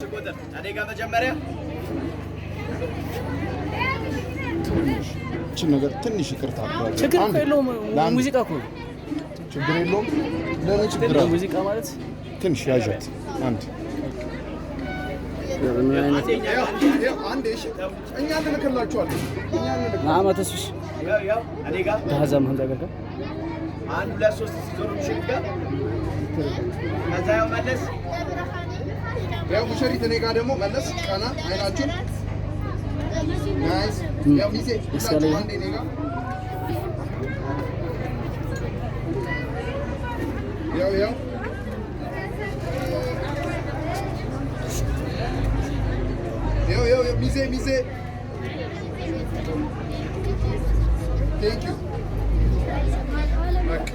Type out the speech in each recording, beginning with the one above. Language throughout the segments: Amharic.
ቁጥር እኔ ጋር መጀመሪያ። እችን ነገር ትንሽ ይቅርታ። ችግር አንድ እኮ የለውም። ለአንድ ሙዚቃ እኮ ነው። ችግር የለውም። ለእኔ ችግር አለ። ሙዚቃ ማለት ትንሽ ያዣት አንድ። ምን አይነት አንድ እሺ፣ እኛ እንልክላችኋለን። እኛ እንልክ ማማ ተስፍሽ ያው ያው እኔ ጋር። ዳዛ ማን ዳገርካ። አንድ፣ ሁለት፣ ሶስት ሲዞሩ ሙሽሪት ጋር፣ ከዛ ያው መለስ። ያው ሙሽሪት እኔ ጋር ደግሞ መለስ ቀና አይናችሁን። Nice። ያው ሚዜ ሁላችሁም አንዴ እኔ ጋር። ያው ያው ያው ያው ያው ሚዜ ሚዜ፣ thank you። በቃ።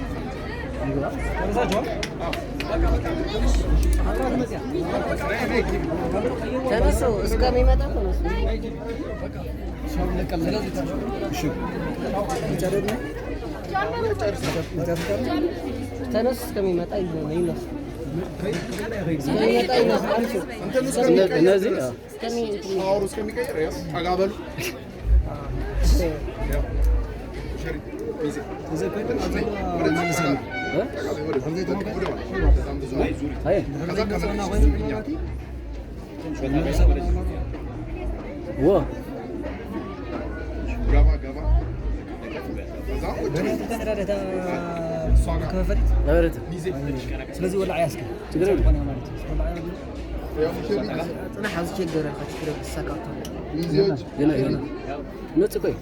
ተነሱ፣ እስከሚመጣ ተነሱ። ተነሱ፣ እስከሚመጣ ይነሱ። እስከሚመጣ ይነሱ። አንሱ። እንትኑ እስከሚቀየር እነዚህ ድረስ power ኡ እስከሚቀየር ያው ጠጋ በሉ። ያው ሙሽሪት ሚዜ ወደዚህ ጠጋ በይ፣ ወደዚህ ወደ ኋላ በጣም ብዙ ነው። አይ። ከዛ ከመለስሽ እኛ ወ ገባ ገባ ከዛ ቁጭ በይ። እሷ ጋር። ለበረት ሚዜ። ስለዚህ ወላዕ ያስከ ችግር የለውም። ያው ሙሽሪት ጽናሕ አዝቸገረካ ችግር ሳካቶ። ሚዜዎች። ገና ገና መጽ ቆይ።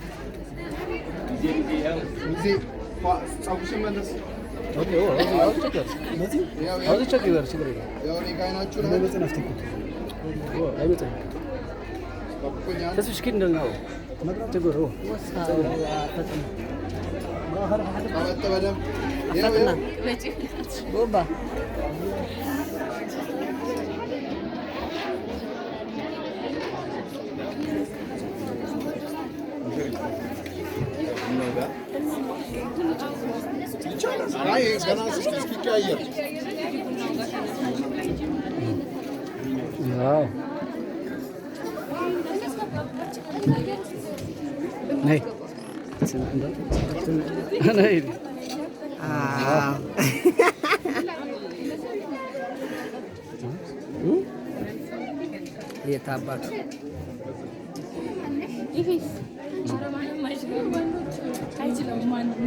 ሚዜ ፀጉርሽን መለስ። Okay ወ አውዚ ቸገር። ያው ያው አውዚ ቸገር፣ ችግር የለውም። ያው እኔ ጋር አይናችሁን ወ አይመጣም። ጠብቁኛል። ተስፍሽ ኪድ እንደልናው ችግር ወ ወሳ ፈጥና። ቀበጥ በደንብ ያው። ፈጥና። ያው ጎባ። ይቻላል። አይ ገና እስኪቀያየር። አዎ፣ ነይ ነይ። አዎ። የት አባቱ። አይችልም ማንም።